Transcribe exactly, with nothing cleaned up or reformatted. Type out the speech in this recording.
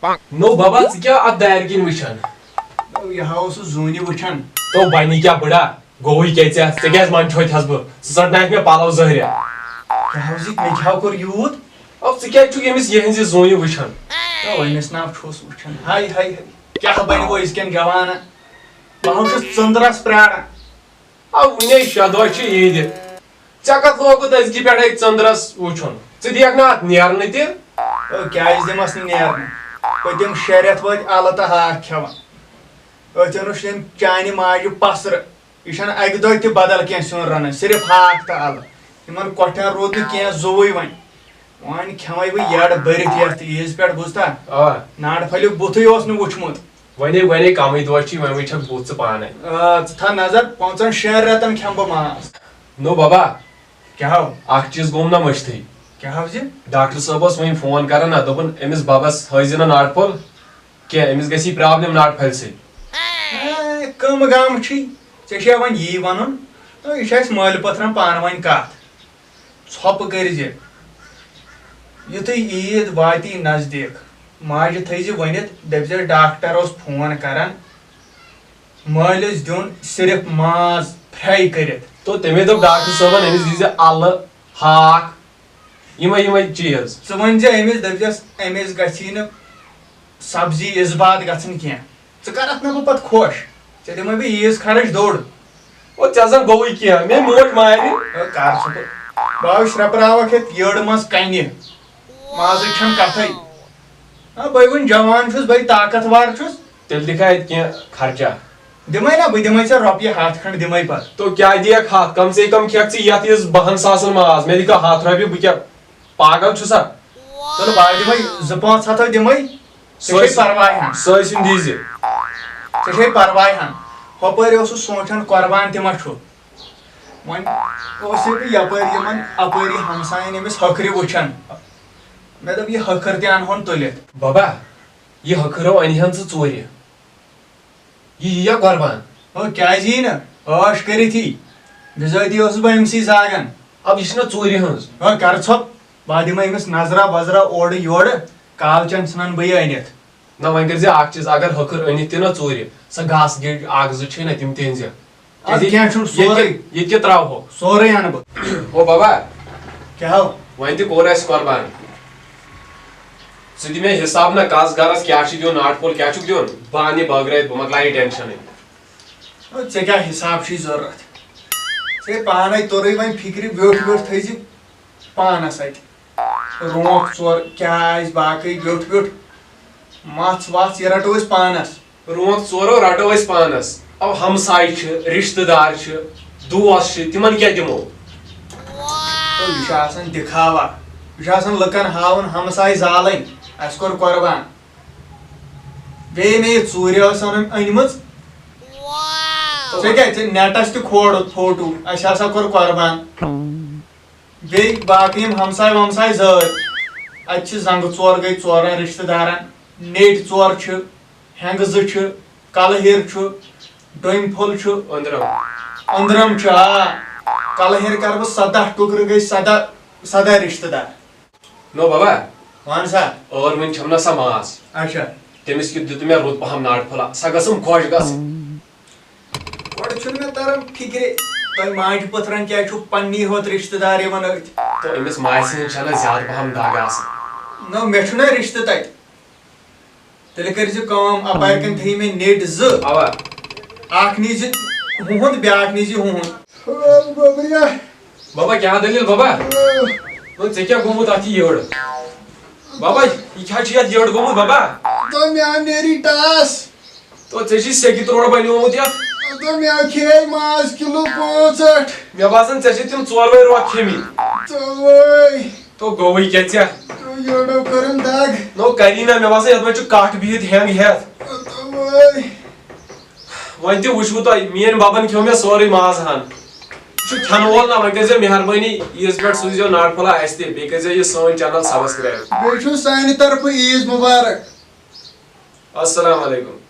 نو بابا، ژٕ کیٛاہ اتھ دارِ کِنۍ وٕچھان؟ نو، یہِ ہا اوسُس زوٗنہِ وٕچھان۔ تو بنہِ کیٛاہ بٕڑا؟ گوٚوُے کیٛاہ ژےٚ؟ ژےٚ کیٛازِ منٛدچھوتھس بہٕ؟ ژٕ ژٹناوکھ مےٚ پلو زہریا۔ کیٛاہ حظ، مےٚ کیٛاہ کوٚر یوٗت؟ او، ژٕ کیٛازِ چھُکھ ییٚمِس یِہنٛزِ زوٗنہِ وٕچھان؟ تو أمِس ناو چھُس وٕچھان۔ ہاے، ہاے، ہاے۔ کیٛاہ بنہِ وۄنۍ أزکٮ۪ن جوانن؟ بہٕ حظ چھُس ژٔنٛدرس پرٛاران۔ آ، وُنے شےٚ دۄہ چھِ عیٖدِ۔ ژےٚ کتھ لوگُت أزکہِ پٮ۪ٹھے ژٔنٛدرس وُچھُن؟ ژٕ دِیکھ نہٕ اتھ نیرنہٕ تہِ؟ او، کیٛازِ دِمس نہٕ نیرنہٕ؟ پٔتِم شےٚ رٮ۪تھ وٲتۍ الہٕ تہٕ ہاکھ کھٮ۪وان۔ أتھۍ اوٚنُس ییٚمۍ چانہِ ماجہِ پسرٕ۔ یہِ چھَنہٕ اکہِ دۄہ تہِ بدل کینٛہہ سیُن رنان، صرف ہاکھ تہٕ الہٕ۔ یِمن کۄٹھٮ۪ن روٗد نہٕ کینٛہہ زُوٕے وۄنۍ۔ وۄنۍ کھٮ۪مَے بہٕ یٔڈ بٔرِتھ یَتھ عیٖز پٮ۪ٹھ، بوٗزتھا؟ آ۔ ناڈٕ پھٔلیُک بُتھٕے اوس نہٕ وُچھمُت۔ وۄنۍ، وۄنۍ کمٕے دۄہ چھِ، وۄنۍ وٕچھکھ بُتھ ژٕ پانے۔ آ، ژٕ تھاو نظر، پانٛژن شٮ۪ن رٮ۪تن کھٮ۪مہٕ بہٕ ماز۔ نو بابا، کیٛاہ ہو؟ اکھ چیٖز گوٚم نہ مٔشتھٕے۔ کیٛاہ ہو زِ؟ ڈاکٹر صٲب اوس وۄنۍ فون کران نہ، دوٚپُن أمِس ببس ہٲیزِ نہٕ ناٹہٕ پھوٚل کینٛہہ، أمِس گژھِ یہِ پرابلم ناٹہٕ پھلہِ سۭتۍ۔ اے، کم گام چھی؟ ژےٚ چھےٚ وۄنۍ یی ونُن؟ تہٕ یہِ چھِ اَسہِ مٲلۍ پٔتھرن پانہٕ ؤنۍ کتھ۔ ژھۄپہٕ کٔرۍ زِ۔ یُتھُے عیٖد واتی نزدیٖک، ماجہِ تھٲیزِ ؤنِتھ، دٔپزٮ۪س ڈاکٹر اوس فون کران، مٲلِس دیُن صرف ماز fry کٔرِتھ۔ تو تٔمے دوٚپ ڈاکٹر صٲبن أمِس دیٖزِ الہٕ، ہاکھ، یِمے یِمے چیٖز۔ ژٕ ؤنۍ زِ أمِس، دٔپزٮ۪س أمِس گژھی نہٕ سبزی اِس باد گژھٕنۍ کینٛہہ۔ ژٕ کر اتھ نہٕ بہٕ پتہٕ خۄش؟ ژےٚ دِمے بہٕ عیٖز خرٕچ دوٚر۔ او، ژےٚ زن گوٚوُے کینٛہہ، مےٚ موج مارِ۔ ہے، کر ژٕ تہٕ۔ بہٕ آوُس شرٛپراوکھ ہیٚتھ یٔڑ منٛز کنہِ۔ مازٕچ چھَنہٕ کتھٕے۔ آ، بٔے وُنہِ جوان چھُس، بٔے طاقتور چھُس۔ تیٚلہِ دِکھا اَتہِ کینٛہہ خرچہ؟ دِمے نا، بہٕ دِمے ژےٚ رۄپیہِ ہتھ کھنٛڈ دِمے پتہٕ۔ تو کیٛاہ دِیَکھ ہتھ؟ کم سے کم کھٮ۪کھ ژٕ یَتھ عیٖز بہن ساسن ماز، مےٚ دِکھا ہتھ رۄپیہِ، بہٕ کیٛاہ پاگل چھُسا؟ چلو، بہٕ دِمے زٕ پانٛژھ ہتھ دِمے۔ ژےٚ چھے سٲرسٕے، پرواے ہن۔ سٲرسٕے دیٖزِ۔ ژےٚ چھے پرواے ہن۔ ہۄپٲرۍ اوسُس سونٛچان قۄربان تہِ ما چھُ۔ وۄنۍ اوس یہِ بہٕ یپٲرۍ یِمن اپٲری ہمساین أمِس ہۄکھرِ وٕچھان۔ مےٚ دوٚپ، یہِ ہۄکھٕر تہِ انہون تُلِتھ۔ بابا، یہِ ہۄکھٕر ہو انہِ ہن ژٕ ژوٗرِ۔ یہِ یِیا قۄربان؟ او، کیٛازِ یی نہٕ؟ عٲش کٔرِتھ یی۔ بِذٲتی اوسُس بہٕ أمسٕے زاگان۔ اب یہِ چھِنہ ژوٗرِ ہٕنٛز۔ او، کر ژھۄپ۔ بہٕ دِمہٕ أمِس نظرا وظرا اورٕ یورٕ، کالچن ژھٕنن بہٕ یہِ أنِتھ۔ نہ، وۄنۍ کٔرۍ زِ اکھ چیٖز، اگر ہۄکھٕر أنِتھ تہِ نہ ژوٗرِ، سۄ گاسہٕ گیٚٹۍ اکھ زٕ چھے نہ، تِم تہِ أنۍ زِ۔ اَدٕ کیٚنٛہہ چھُنہٕ، ییٚتہِ سورُے۔ کیٛاہ، ییٚتہِ کیٛاہ ترٛاوہو؟ سورُے اَنہٕ بہٕ۔ ہو بابا۔ کیٛاہ ہو؟ وۄنۍ تہِ کوٚر اَسہِ قۄربان۔ ژٕ دِ مےٚ حِساب نہ، کَس گرس کیٛاہ چھُ دیُن، ناٹہٕ پھوٚل کیٛاہ چھُکھ دیُن؟ بہٕ اَنہٕ یہِ بٲگرٲوِتھ، بہٕ مۄکلاوٕ یہِ ٹینشنٕے۔ ہو، ژےٚ کیٛاہ حِساب چھُے ضروٗرت؟ ژےٚ پانے توٚرُے وۄنۍ فِکرِ، ویوٚٹھ ویوٚٹھ تھٲیزِ پانس اَتہِ۔ رونٛٹھ ژور کیٛاہ آسہِ باقٕے ویوٚٹھ ویوٚٹھ۔ مَژھ وَژھ یہِ رَٹو أسۍ پانس۔ رونٛٹھ ژورو رَٹو أسۍ پانس۔ او، ہمساے چھِ، رِشتہٕ دار چھِ، دوس چھِ، تِمن کیٛاہ دِمو؟ تو یہِ چھُ آسان دِکھاوا۔ یہِ چھُ آسان لُکن ہاوُن ہمساے زالٕنۍ۔ اَسہِ کوٚر قۄربان۔ بیٚیہِ مےٚ یہِ ژوٗرِ ٲس اَنٕنۍ، أنۍمٕژ۔ ژےٚ کیٛاہ، ژےٚ نیٹس تہِ کھولُتھ فوٹو، اَسہِ ہسا کوٚر قۄربان۔ بیٚیہِ باقٕے یِم ہمساے ومساے زٲلۍ، اَتہِ چھِ زنٛگہٕ ژور گٔے ژورن رِشتہٕ دارن، نیٚٹۍ ژور چھِ، ہٮ۪نٛگہٕ زٕ چھِ، کلہٕ ہیٚر چھُ، ڈوٚنۍ پھوٚل چھُ، أنٛدرم۔ أنٛدرم چھُ، آ۔ کلہٕ ہیٚر کرٕ بہٕ سداہ ٹُکرٕ، گٔے سداہ، سداہ رِشتہٕ دار۔ نو بابا، وَن سا۔ ٲر وٕنۍ چھَم نہ سۄ ماس۔ اچھا۔ تٔمِس کیُتھ دیُت مےٚ رُت پَہَم ناٹہٕ پھوٚلہ، سۄ گٔژھٕم خۄش گژھٕنۍ۔ گۄڈٕ چھُنہٕ مےٚ تَران فِکرِ، تۄہہِ ماجہِ پٔتھرَن کیٛازِ چھُو پنٛنی ہوت رِشتہٕ دار یِوان أتھۍ؟ تہٕ أمِس ماجہِ سٕنٛز چھَنہ زیادٕ پَہَم دَگ آسان۔ نہ، مےٚ چھُنہ رِشتہٕ تَتہِ۔ تیٚلہِ کٔرۍ زِ کٲم، اَپارِ کِنۍ تھٲیِو مےٚ نیٚٹۍ زٕ۔ اَوا۔ اَکھ نیٖزِ ہُہُنٛد، بیٛاکھ نیٖزِ ہُہُنٛد۔ او گوٚبریا۔ بابا، کیٛاہ دٔلیٖل بابا؟ او۔ نو، ژےٚ کیٛاہ گوٚمُت اَتھ یہِ یٔڈ؟ بابا، یہِ کیٛاہ چھُ یَتھ یٔڈ گوٚمُت بابا؟ تو مےٚ آو نیری ٹاس۔ تو ژےٚ چھُے سیٚکہِ ترٛوڑ بنیومُت یَتھ۔ تو مےٚ کھیٚیہِ ماز کِلوٗ پانٛژھ ٲٹھ۔ مےٚ باسان، ژےٚ چھِ تِم ژورے رۄکھ کھیٚمٕتۍ۔ توے۔ تو گوٚوٕے کیٛاہ ژےٚ؟ تو یٔڈو کٔرٕم دگ۔ نو کری نہ، مےٚ باسان یتھ منٛز چھُ کٹھ بِہِتھ ہینگ ہٮ۪تھ۔ توے۔ وۄنۍ تہِ وٕچھوٕ تۄہہِ، میٲنۍ ببن کھیوٚو مےٚ سورُے ماز ہن۔ یہِ چھُ کھٮ۪نہٕ وول نہ، وۄنۍ کٔرۍزیو مہربٲنی عیٖز پٮ۪ٹھ سوٗزیو ناٹہٕ پھوٚلہ اسہِ تہِ، بیٚیہِ کٔرۍزیو یہِ سٲنۍ channel subscribe۔ بیٚیہِ چھُ سانہِ طرفہٕ عیٖد مُبارک۔ السلام علیکم۔